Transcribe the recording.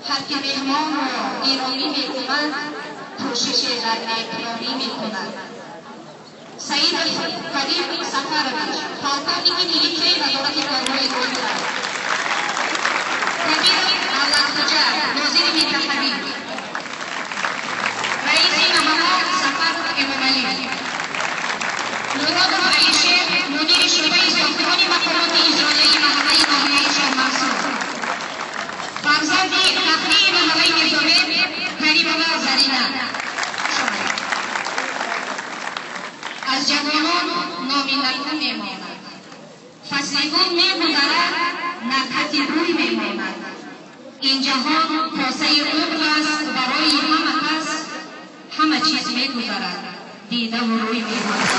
Ҳар ки меҳмонро гиромӣ мекунад, кӯшише дар некномӣ мекунад. Саидов Карим Сафарович, полковники милитсияи Вазорати корҳои дохила. Кабиров Давлатхоҷа, нозири минтақавӣ. Раиси маҳалла Сафаров Эмомалӣ. Муродов Алишер, мудири шӯъбаи сохтмони мақомоти иҷроияи маҳаллаи ноҳияи Шоҳмансур. Фарзанди фахрии маҳаллаи Мирзобек Каримова Зарина. Аз ҷавонон номи накӯ мемонад. Фасли гул мегузарад, накҳати бӯй мемонад. Ин ҷаҳон косаи умр аст барои ҳама кас, ҳама чиз мегузарад, дидаву рӯй мемонад.